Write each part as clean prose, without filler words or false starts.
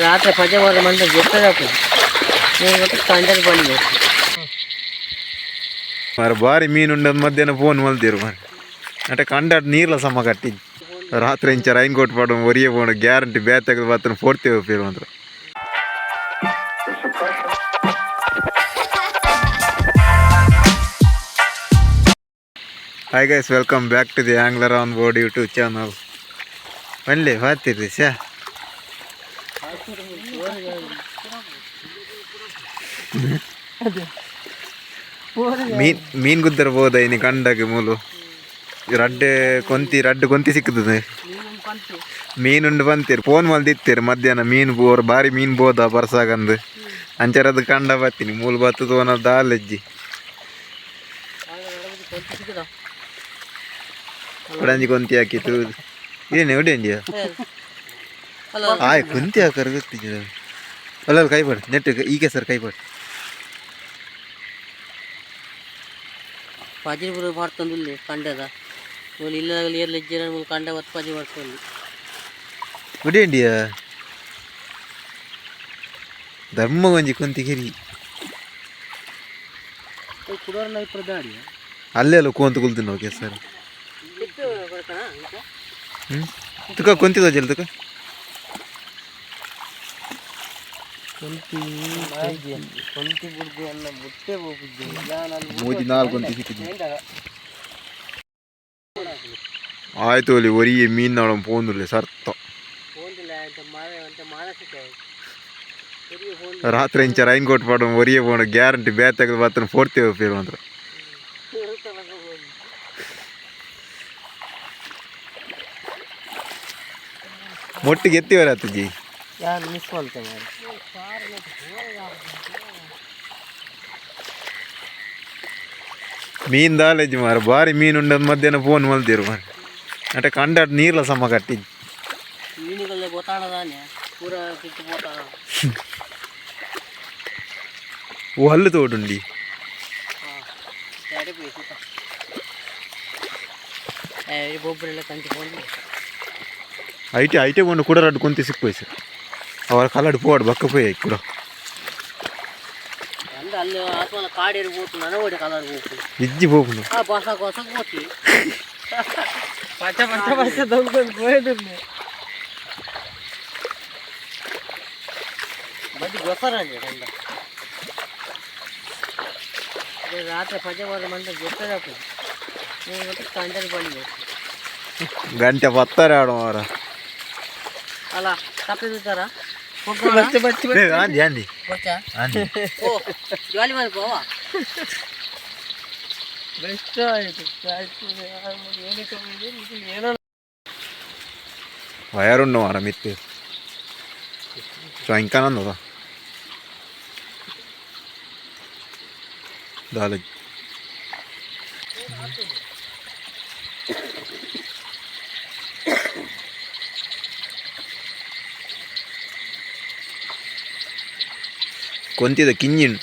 ರಾತ್ರಿ ಪಜೆ ಬರ ಮಂಡ ಜೆತ್ತದಾಪು ಕಂಡರ್ ಬಂದು ಮಾರ ಬಾರಿ ಮೀನು ಉಂಡದ್ ಮಧ್ಯಾಹ್ನ ಫೋನ್ ಮಲ್ದಿರು ಮಾರ. ಅಟ ಕಂಡಾಡ್ ನೀರ್ಲ ಸಮ ಕಟ್ಟಿ ರಾತ್ರಿ ಇಂಚ ರೈನ್ ಕೋಟ್ ಪಾಡು ಒರಿಯೆ ಪೋಣ ಗ್ಯಾರಂಟಿ ಬ್ಯಾತೆಗ್ ಬತ್ತನ ಫೋರ್ತಿ ಪೇರು ಮಾತ್ರ. Hi guys, welcome back to the angler on board YouTube channel. ಬನ್ನಿ ಬಾತಿರ್ರಿ ಶ್ಯಾ. ಮೀನ್ ಮೀನ್ ಗುದ್ದರ ಬೋದ ಇನಿ ಕಂಡಗೆ ಮೂಲು ರಡ್ಡೆ ಕೊಂತಿ ರಡ್ಡು ಕೊಂತಿ ಸಿಕ್ಕುತ್ತದೆ. ಮೀನುಂಡು ಬಂತೀರಿ ಫೋನ್ ಮಲ್ದಿತ್ತೀರಿ ಮಧ್ಯಾಹ್ನ ಮೀನು ಬೋರ್ ಬಾರಿ ಮೀನು ಬೋದ ಬರ್ಸಾಗಂದು ಅಂಚರದು ಕಂಡ ಬತ್ತೀನಿ ಮೂಲು ಬತ್ತು ತೋನ ದಾಲೆಜ್ಜಿ ಉಡಂಜಿ ಕೊಂತಿ ಹಾಕಿತ್ತು ಏನೇ ಉಡಂಜಿಯ ಆಯ್ ಕೊಂತಿ ಹಾಕರ್ ಗೊತ್ತಿಜ್ಜಿ. ಅಲ್ಲ ಕೈ ಪಡ್ ನೆಟ್ ಈಕೆ ಸರ್ ಕೈ ಪಡ್. ಪಜಿ ಬುರು ಮಾಡ್ತಂದುಲ್ಲೆ ಕಂಡದ ಮೂಲು ಇಲ್ಲದಾಗಲಿ ಏರ್ಲ ಇಜ್ಜೆರ ಮೂಲು ಕಂಡ ಬತ್ತು ಪಜಿ ಮಾಡ್ಕೊಂಡು. ಉಡಂಡಿಯ ಧರ್ಮ ಒಂಜಿ ಕೊಂತಿ ಕಿರಿ. ಕುಡೋರ್ನ ಪ್ರದಾಡಿ. ಅಲ್ಲೇ ಅಲ್ಲ ಕೋಂತ ಕುಲ್ತೀನಿ. ಓಕೆ ಸರ್, ಹ್ಞೂ ತುಕ ಕೊಂತಿ ತೋಜಲ್ ತುಕ. ಕೊಂತಿ ಕೊಂತಿ ಬುಡ್ದು ಅನ್ನ ಮುಟ್ಟೆ ಹೋಗಿದ್ದೆ. ಮೂಜಿ ನಾಲ್ಕು ಕೊಂತಿ ಸಿಕ್ಕಿದ್ವಿ. ಆಯ್ತು ಒಲಿ ಒರಿಯೆ ಮೀನು ನಾಡ ಪೋಂದುಲ್ಲೆ ಸರ್ತ. ಮಾನಸಿಕ. ರಾತ್ರಿ ಇಂಚ ರೈನ್ ಕೋಟ್ ಪಾಡು ಒರಿಯೆ ಪೋಣ ಗ್ಯಾರಂಟಿ ಬ್ಯಾತೆಗ್ ಬತ್ತನ ಫೋರ್ತಿ ಪೇರು ಮಾತ್ರ. ಮೊಟ್ಟಿಗೆ ಎತ್ತಿ ಬರತ್ತಜ್ಜಿ. ಯಾರು ಮಿಸ್ ಮಾಡ್ತೇನೆ. ಮೀನು ದಾಲೆಜ್ಜಿ ಮಾರ ಬಾರಿ ಮೀನು ಉಂಡದ್ ಮಧ್ಯಾಹ್ನ ಫೋನ್ ಮಲ್ದಿರು ಮಾರ. ಅಟ ಕಂಡಾಡ್ ನೀರ್ಲ ಸಮ ಕಟ್ಟಿ. ಮೀನುಗಳೆಲ್ಲ ಗೊತ್ತಾಡದಾನೆ ಪೂರ ಕಿತ್ತು ಪೋತಾಣ. ಓ ಹಲ್ಲು ತೋಡುಂಡಿ. ಯಾರೇ ಪೋಯಿ ಸುತ್ತ ಬೊಬ್ಬರೆಲ್ಲ ಕಂಚಿ ಪೋಂಡು. ಐಟೆ ಐಟೆ ಒಂದು ಕೂಡ ರಡ್ಡು ಕೊಂತಿ ಸಿಕ್ಕೋಯ್ ಸರ್ ಅವರ ಕಲಡ್ ಪೋಡು ಬಕ್ಕ ಪೋಯ್ ಕೂಡ. ಅಂದ್ರೆ ಅಲ್ಲಿ ಆತ್ಮನ ಕಾಡೇರಿ ಬೋತು ನನಗೆ ಹೊಡೆ ಕಲರ್ ಬೋತು. ಇಜ್ಜಿ ಪೋಪುಂಡು. ಆ ಬಸ ಕೊಸಕ್ ಬೋತಿ ಪಚ ಪಚ ಪಚ ದೊಂಕೊಂಡು ಪೋಯ್ದು ಬಡ್ಡಿ ಗೊಸರಂడి ಕಂಡ. ರಾತ್ರಿ ಪಜೆ ಬರ ಮಂಡ ಜೆತ್ತದಾಪು ಕಂಡರ್ ಬಂದು. ಗಂಟೆ ಪತ್ತಾರೆ ಆಡೋ ಮಾರ. ಅಲ್ಲ ತಪ್ಪಿದ್ದಾರ. ಆಂದಿ ಆಂದಿ. ಬಚ್ಚಾ. ಆಂದಿ. ಓ ಜಾಲಿ ಮಾಡಿ ಪೋವಾ ಬೆಸ್ಟ್ ಆಯಿತು. ಏನೋ. ವಯರುಂಡು ಮಾರ ಮಿತ್ತು ಚೊಂಕನಂದದ ದಾಲಜ್ ಕೊಂತಿದ ಕಿಂಜಿನ್.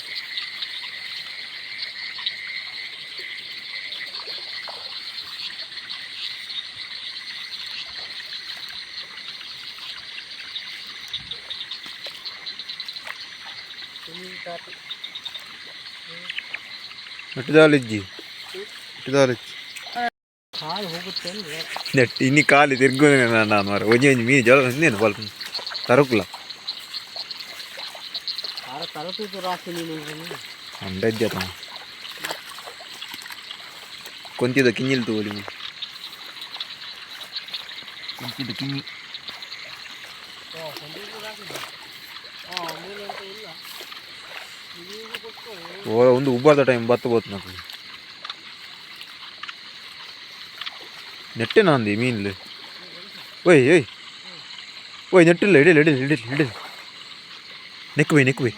ಇಟ್ಟಿದಾಲಿಜ್ಜಿ ಇಟ್ಟಿದಾಲಿಜ್ಜಿ. ಕಾಲು ಹೋಗುತ್ತೆ ಅಂದ್ರೆ. ನೆಟ್ ಇನ್ನು ಖಾಲಿ ತಿರ್ಗುನೆ ನಾನು ಮಾರ ಒಂಜಿ ಒಂಜಿ ಮೀನು ಜಲ ಇನ್ನೇನು ಬಲ್ಪ ತರಕುಲ. ಆರ ತಲುಪಿದ್ದು ರಾತ್ರಿ ನೀನು. ಅಂಡಜ್ಜ ತಮ್ಮ ಕೊಂತಿದ ಕಿಂಜಿಲ್ ತಗೋಲಿ ಕೊಂತಿದ ಕಿಂಜಿ. ಓ ಒಂದು ಉಬ್ಬಾದ ಟೈಮ್ ಬತ್ತು ಬೋತ್ నాకు ನೆಟ್ಟೆ ನಾಂದಿ ಮೀನ್ಲು. ಓಯ್ ಓಯ್ ಓಯ್ ನೆಟ್ಟಿಲ್ಲ ಹಿಡಿಲ್ಲ ಹಿಡಿಲ್ಲ ಹಿಡಿಲ್ಲ ಹಿಡಿಲ್ಲ ನೆಕ್ಕು ಬೈ ನೆಕ್ಕು ಬೈ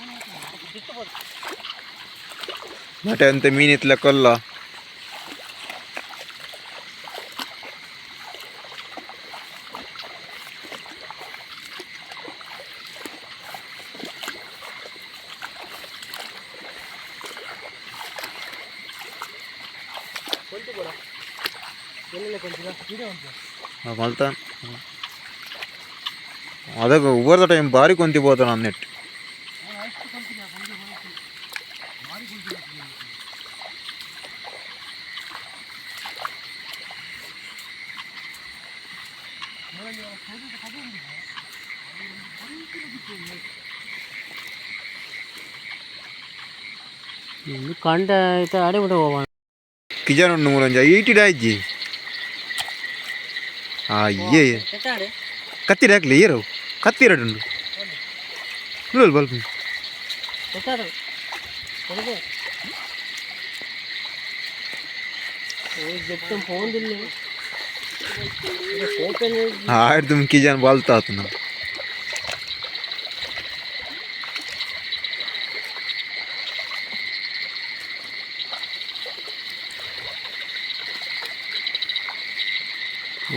ನಟೆ ಅಂತ ಮೀನು ಇತ್ಲ ಕೊಲ್ಲ. ಮಲ್ತಾನ್ ಅದಾಗ ಉಬರ್ದ ಟೈಮ್ ಬಾರಿ ಕೊಂತಿ ಬೋತ ನಾನು ನೆಟ್. ಇನ್ನು ಕಂಡ ಆಯ್ತು ಅಡೆ ಬಿಡ ಹೋಗೋಣ. ಕಿಜನ್ ಉಂಡು ಮೂಲಂಜ ಈಟಿಡ ಇಜ್ಜಿ. ಆ ಏ ಕತ್ತಿರ ಹಾಕ್ಲಿ ಏರು ಕತ್ತಿ ಎರಡು ಉಂಡು ಬಲ್ಪ. ಆಯ್ತು, ಕಿಜನ್ ಬಲ್ತ ಆತು ನಾವು.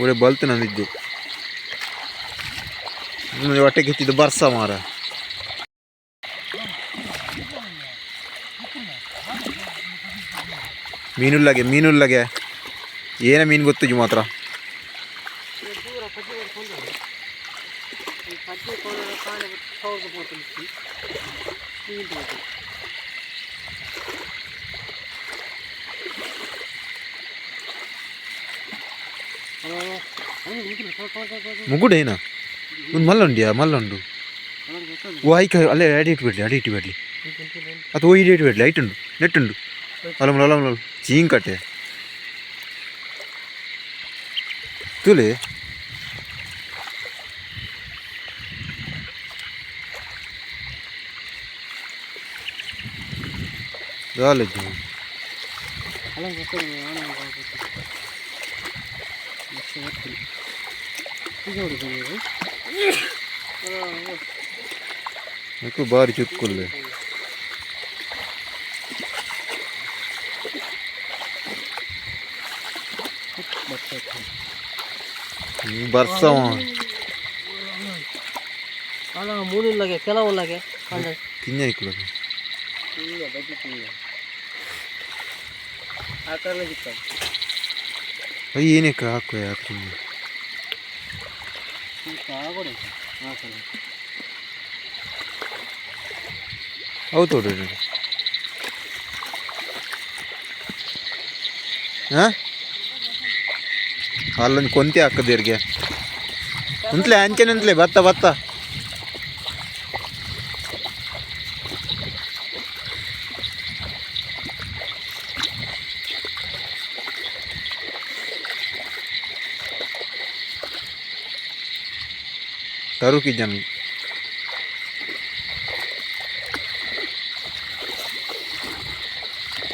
ಒಳ್ಳೆ ಬಲ್ತು ನಂದಿದ್ದೆ ಹೊಟ್ಟೆ ಕಿತ್ತಿದ್ದು ಬರ್ಸ ಮಾರ. ಮೀನುಲ್ಲಗೆ ಮೀನುಲ್ಲಗೆ ಏನ ಮೀನು ಗೊತ್ತಿಜು ಮಾತ್ರ. ಮುಗುಡೇನ ಒಂದು ಮಲ್ಲುಂಡಿಯಾ ಮಲ್ಲುಂಡು. ಓ ಐಕ ಅಲ್ಲೇ ಅಡಿ ಇಟ್ಟು ಬಿಡ್ಲಿ, ಅಡಿ ಇಟ್ಟು ಬಿಡ್ಲಿ ಅಥವಾ ಇಡಿ ಇಟ್ಟು ಬಿಡ್ಲಿ. ಐಟ್ ಉಂಡು, ನೆಟ್ ಉಂಡು. ಅಲ್ಲ ಅಲ್ಲ ಅಲ್ಲ, ಚೀಂಗ್ ಕಟ್ಟೆ ತುಲೆ. ದಾಲಜ್ಜಿ. నాకు ಬಾರಿ ಚುಕ್ಕುಲ್ಲೆ. ಬರ್ಸ. ಅಲ್ಲ, ಮೂಲಿಲ್ಲಾಗೆ ಕೆಲವುಲ್ಲಾಗೆ ಕಂಡ. ಕಿಂಜ ಐಕುಲ. ಅಯ್ಯ, ಏನಕ್ಕೆ ಹಾಕು ಯಾಕೆ? ಹೌದು ನೋಡ್ರಿ. ಹಾಂ, ಅಲ್ಲೊಂದು ಕೊಂತಿ ಹಾಕದೇರ್ಗೆ ಉಂತ್ಲೆ ಅಂಚೆನೆ ಉಂತ್ಲೆ ಬತ್ತ ಬತ್ತ. ತರುಕಿ ಜನ.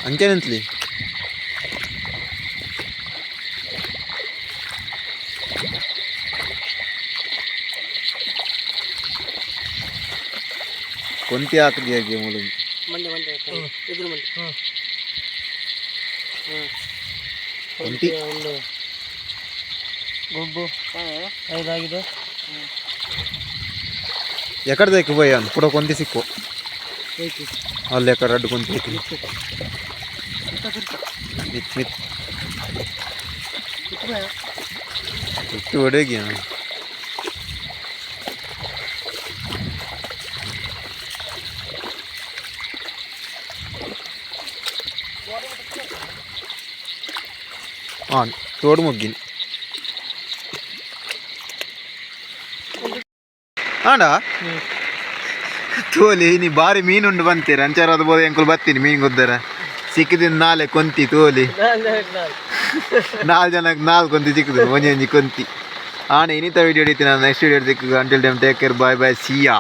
ಅಂಚೆನೆ ಉಂತ್ಲಿ. ಕೊಂತಿ ಹಾಕದಿ ಹೇಗೆ ಮೂಲ. ಮಂಡೆ ಮಂಡೆ ಎದುರು ಮಂಡೆ. ಕೊಂತಿ. ಒಂದು ಗೊಬ್ಬು ಐದಾಗಿದೆ. ಎಕಡ್ದಕ್ಕೆ ಪೋಯ್ ಅನ್ ಪುಡ ಕೊಂತಿ ಸಿಕ್ಕು. ಅಲ್ಲಿ ಎಕಡೆ ಅಡ್ಡು ಕೊಂತಿ ಐತಿ. ಮಿತ್ ಮಿತ್ ಇಟ್ಟು ಒಡೆಗಿ. ಹಾಂ, ತೋಡು ಮುಗ್ಗಿನಿ ಆಂಡ ತೋಲಿ ನೀ ಬಾರಿ ಮೀನುಂಡು ಬಂತೀರ ಅಂಚಾರದ ಬೋದು. ಎಂಕುಲು ಬತ್ತೀನಿ ಮೀನು ಗುದ್ದರ ಸಿಕ್ಕಿದಿನ ನಾಳೆ ಕೊಂತಿ ತೋಲಿ. ನಾಲ್ಕು ಜನಕ್ಕೆ ನಾಲ್ಕು ಕೊಂತಿ ಸಿಕ್ಕುದು, ಒಂಜಿ ಒಂಜಿ ಕೊಂತಿ. ಆಣ ಇನ್ನಿತ ವಿಡಿಯೋ ಹಿಡಿತೀನಿ ನಾನು. ನೆಕ್ಸ್ಟ್ ವಿಡಿಯೋ ಸಿಕ್ಕು. Until time, take care, bye bye, see ya.